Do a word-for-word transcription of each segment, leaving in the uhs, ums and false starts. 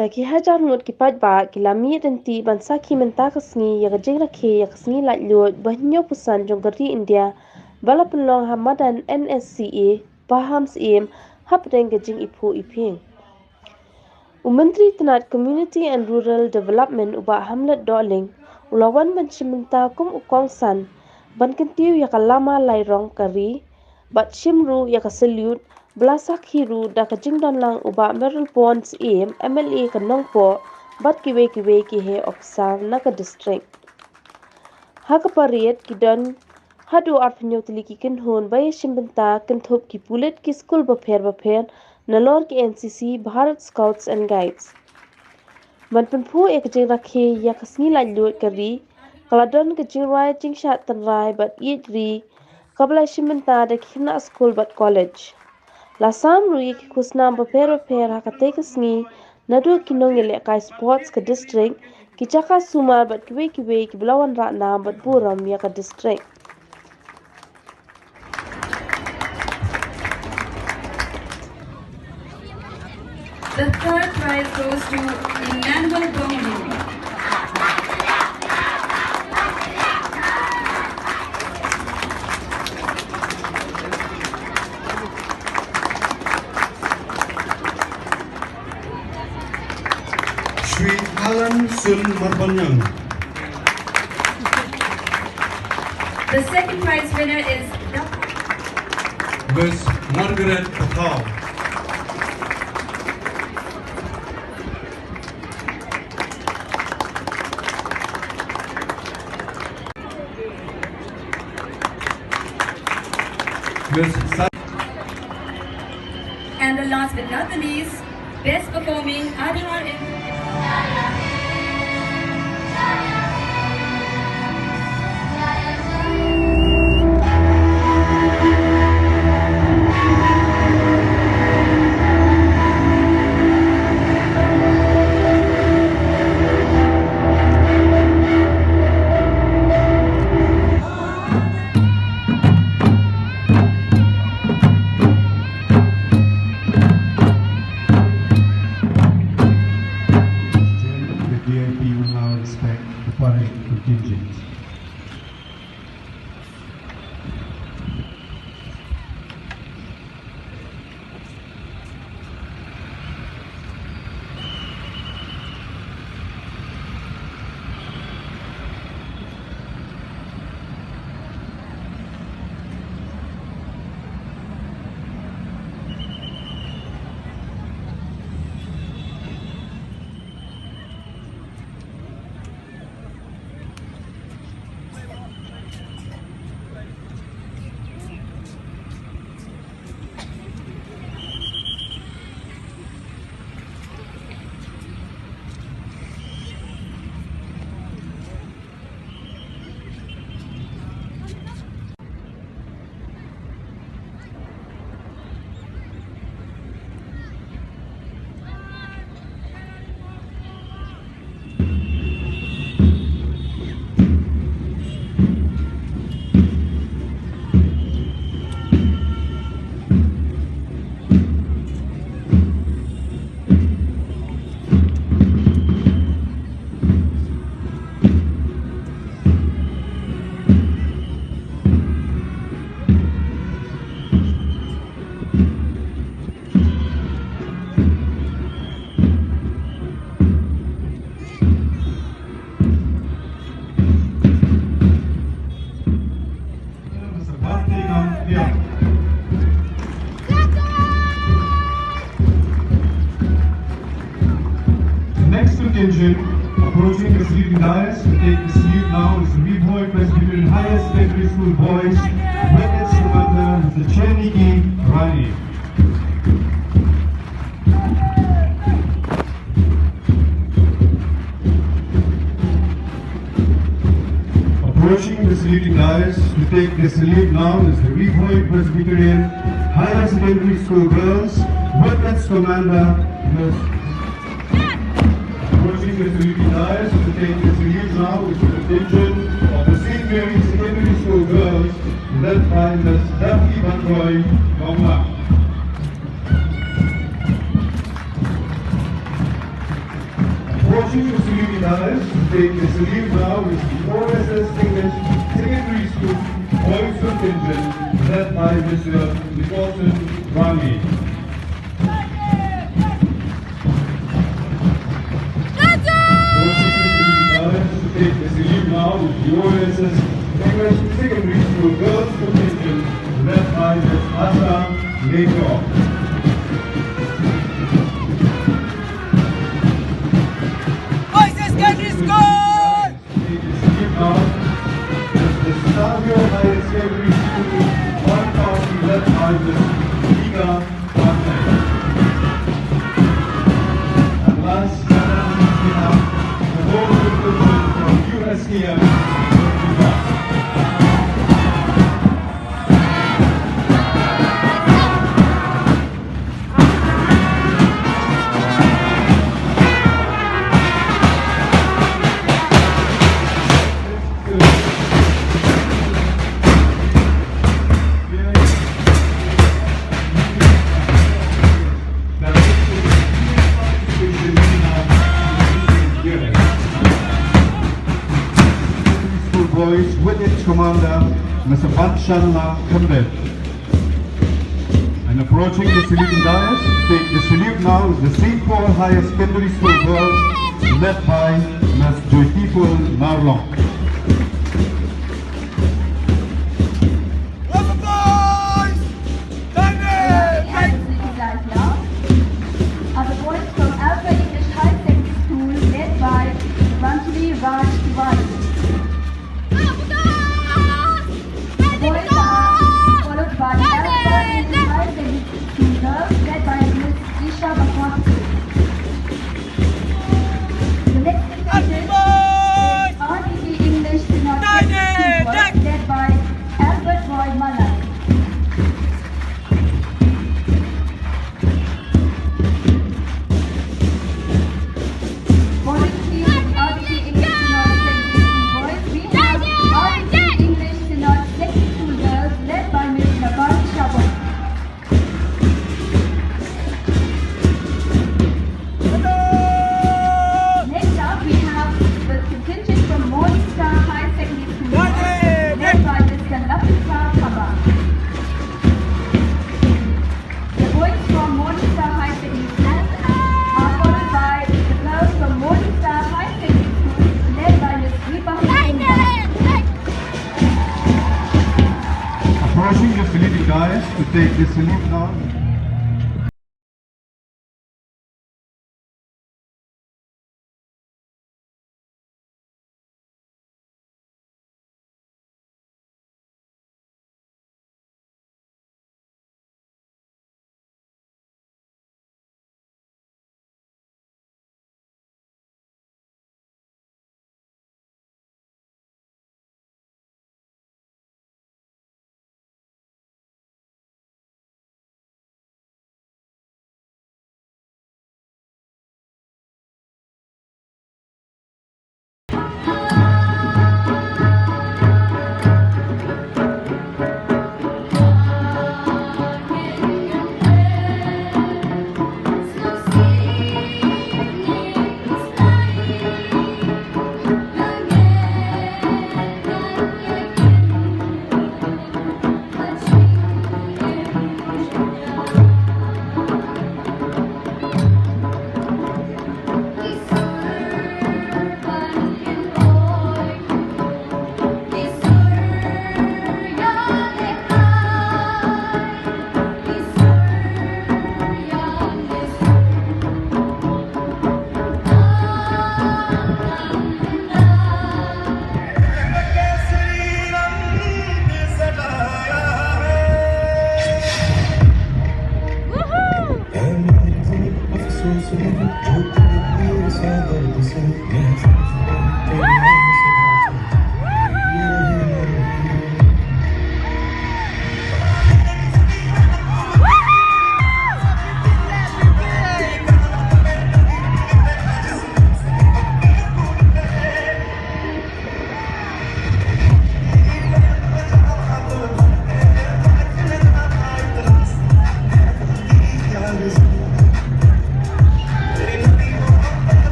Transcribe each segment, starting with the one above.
Da ki hajar ngut ki paidbah ki la mih ryntih ban sakhi mynta ka sngi ïa ka jingrakhe ïa ka sngi laitluid ba hynñiewphew san jong ka ri India ba la pynlong ha madan N S C A, Paham Syiem, hapdeng ka jingiphuh iphieng. U Myntri Tnad Community and Rural Development u Bah Hamlet Dohling u la wan ban shim bynta kum u kongsan ban kyntiew ïa ka lama lairong ka ri bad shim ruh ïa ka salute ba la sakhi ruh da ka jingdon lang u Bah Mayralborn Syiem, M L A ka Nongpoh, bad kiwei kiwei ki heh ophisar na ka district. Ha ka parade ki don haduh arphew hynñiew tylli ki kynhun ba ïashim bynta kynthup ki pulit, ki skul bapher bapher, nalor ki N C C, Bharat Scouts and Guides. Ban pynphuh ïa ka jingrakhe ïa ka sngi laitluid ka ri, ka la don ka jingrwai jingshad tynrai bad ïeit ri kaba la shim bynta da ki khynnah skul bad college. La sam ruh ïa ki khusnam bapher bapher ha katei ka sngi, naduh ki nongïalehkai sports ka district, ki jaka sumar bad kiwei kiwei kiba la wanrah nam bad burom ïa ka district. The third prize goes to Emmanuel Bongri. Shri Alan Sun Marbaniang. The second prize winner is Miss Margaret Pathao. Miss Sa- And the last but not the least, best performing Adhar in The D I P will now inspect the parade contingent. The next contingent approaching the saluting dais to take the salute now is the Ri Bhoi Presbyterian Higher Secondary School boys, with its commander, Mister Cherniki Rani. Approaching the saluting dais to take the salute now is the Ri Bhoi Presbyterian Higher Secondary School girls with its commander, Miss. Approaching the saluting dais to take the salute now is the contingent of the Saint Mary's Secondary School girls, led by Miss Daphne Banroi Mawngla. Approaching the saluting dais to take the salute now is the O S S English Secondary School Boys Contingent, led by Mister Nicholson Rani. Approaching the saluting dais to take the salute now is the O S S English Secondary School Girls Contingent, led by Miss Asha Maythop. Boys Secondary School! The Stavio Higher Secondary School, one party led by Miss Ika Pandey. And last but not least, we have the bold recruitment from U S K M. School Boys with its commander, Mister Banshanla Khymden. And approaching the saluting dais, take the salute now is the Saint Paul Higher Secondary School girls, led by Miss Joytiful Marlong. Are the boys from Alpha English High Secondary School, led by Ranjali Raj Tiwari. Boys are followed by Alpha English High Secondary School girls, led by Miss Isha Bhagwati. The next contingent is R D P English Synod Secondary School girls, led by Albert Roy Malai. Following team R D P English Synod Secondary School boys, we have R D P English Synod Secondary School girls, led by Miss Naval Shabon. Next up, we have the contingent from Morning Star High Secondary School, led by Mister Lapita Kaba. The boys from Morning Star High Secondary School are followed by the girls from Morning Star High Secondary School, led by Miss Viva Hussain. Approaching the saluting dais to take the salute now.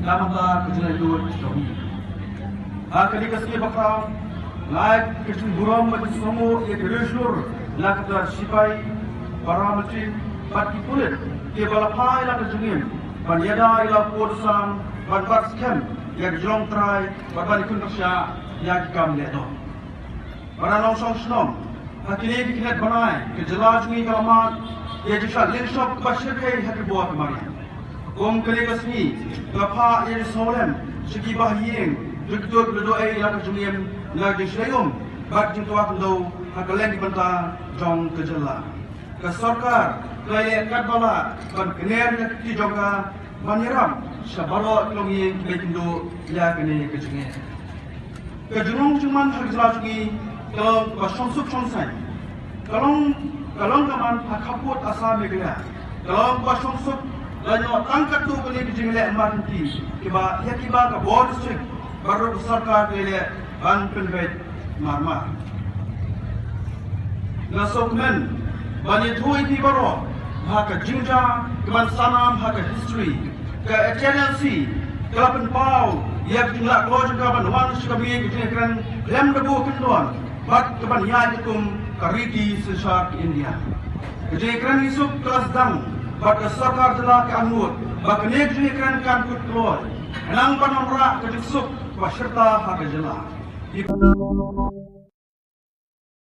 Ka mata ka jinglaitluid jong ngi. Ha kane ka sngi bakhraw, nga ai ka jingburom bad jingsngewnguh ïa ki riewshlur na ka tnat shipai, paramilitary bad ki pulit kiba la phai la ka jingim ban ïada ïa la u pud u sam, ban bat skhem ïa ka jinglong trai bad ban ïakhun pyrshah ïa ki kam lehdoh. Para nongshong shnong, ha kine ki khyndai bnai ka jylla jong ngi ka la mad ïa ka jingshad lynshop kaba shyrkhei ha ki bor ki mariang. Kum kane ka sngi ka phah ïa ka jingsngewlem sha ki bahaïing, jingkut, jingduwai ïa la ka jingim na ka jingshlei um bad jingtwa khyndew ha kylleng ki bynta jong ka jylla. Ka sorkar ka la leh katba lah ban kner ïa ka kti jong ka ban ïarap sha baroh ki longïing kiba ïakynduh ïa kane ka jingeh. Ka jinglong jingman ha ka jylla jong ngi ka long kaba shongsuk shongsaiñ. Ka long, ka long ka man ha khappud Assam Meghalaya. Ka long kaba shongsuk lane tang katto katne ki jingleh markhynti kiba ïa kiba ka Border District baroh ka sorkar ka la leh ban pynbeit marmar. Nga sngewkmen ban ïathuh ïa phi baroh ba ka jingjia kaban sanam ha ka history, ka H N L C ka la pynpaw ïa ka jingleh kloi jong ka ban wan sha ka miej ka jingïakren khlem da buh kyndon bad kaban ïaid kum ka riti synshar ka India. Ka jingïakren isuk ka la sdang bad ka sorkar jylla ka angnud ba kane ka jingïakren kan kut kloi, khnang ban wanrah ka jingsuk kaba shirta ha ka jylla.